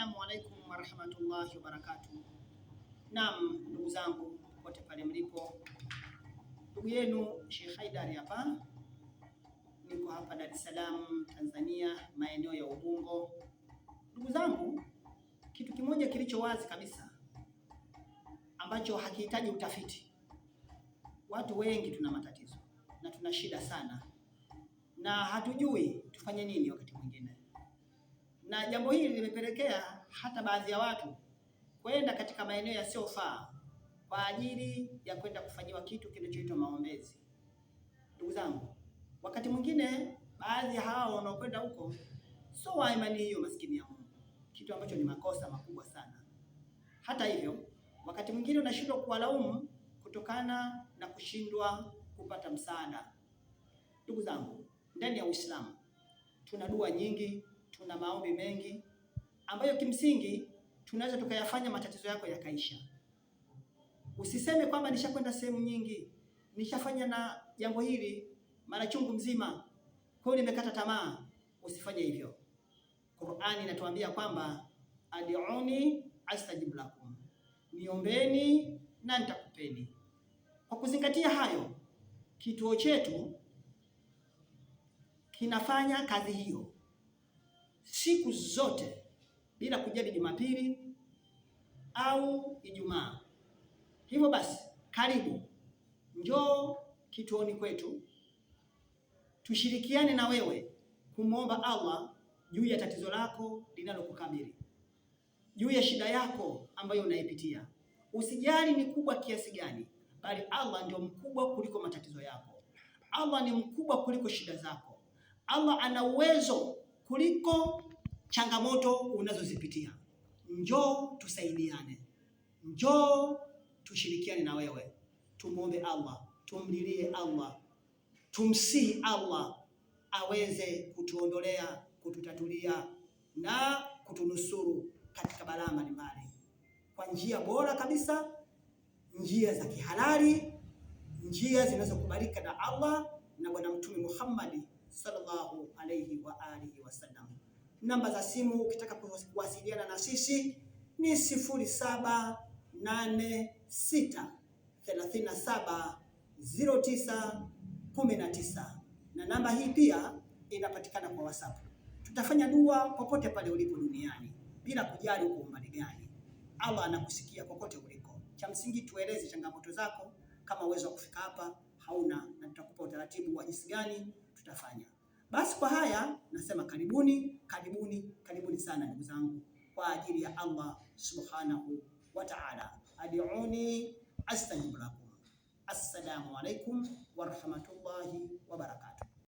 Assalamu alaikum warahmatullahi wabarakatuh. Naam, ndugu zangu popote pale mlipo, ndugu yenu Sheikh Haidar hapa, niko hapa Dar es Salaam Tanzania, maeneo ya Ubungo. Ndugu zangu, kitu kimoja kilicho wazi kabisa ambacho hakihitaji utafiti, watu wengi tuna matatizo na tuna shida sana na hatujui tufanye nini wakati mwingine na jambo hili limepelekea hata baadhi ya watu kwenda katika maeneo yasiyofaa kwa ajili ya kwenda kufanyiwa kitu kinachoitwa maombezi. Ndugu zangu, wakati mwingine baadhi ya hao wanaokwenda huko sio wa imani hiyo, maskini ya Mungu, kitu ambacho ni makosa makubwa sana. Hata hivyo, wakati mwingine unashindwa kuwalaumu kutokana na kushindwa kupata msaada. Ndugu zangu, ndani ya Uislamu tuna dua nyingi, tuna maombi mengi ambayo kimsingi tunaweza tukayafanya matatizo yako yakaisha. Usiseme kwamba nishakwenda sehemu nyingi, nishafanya na jambo hili mara chungu mzima, kwa hiyo nimekata tamaa. Usifanye hivyo. Qur'ani inatuambia kwamba ad'uni astajib lakum, niombeni na nitakupeni. Kwa kuzingatia hayo, kituo chetu kinafanya kazi hiyo siku zote bila kujali Jumapili au Ijumaa. Hivyo basi, karibu, njoo kituoni kwetu tushirikiane na wewe kumwomba Allah juu ya tatizo lako linalokukabili, juu ya shida yako ambayo unaipitia. Usijali ni kubwa kiasi gani, bali Allah ndio mkubwa kuliko matatizo yako. Allah ni mkubwa kuliko shida zako. Allah ana uwezo kuliko changamoto unazozipitia. Njoo tusaidiane, njoo tushirikiane na wewe, tumwombe Allah, tumlilie Allah, tumsihi Allah aweze kutuondolea, kututatulia na kutunusuru katika balaa mbalimbali kwa njia bora kabisa, njia za kihalali, njia zinazokubalika na Allah na Bwana Mtume Muhammad sallallahu alayhi wa alihi wasallam. Namba za simu ukitaka kuwasiliana na sisi ni 0786 37 09 19, na namba hii pia inapatikana kwa WhatsApp. Tutafanya dua popote pale ulipo duniani bila kujali uko umbali gani. Allah anakusikia popote uliko. Cha msingi tueleze changamoto zako, kama uwezo wa kufika hapa hauna, na tutakupa utaratibu wa jinsi gani tutafanya. Basi kwa haya nasema karibuni, karibuni, karibuni sana ndugu zangu kwa ajili ya Allah subhanahu wa ta'ala. Adiuni astajib lakum. Assalamu alaikum warahmatullahi wabarakatuh.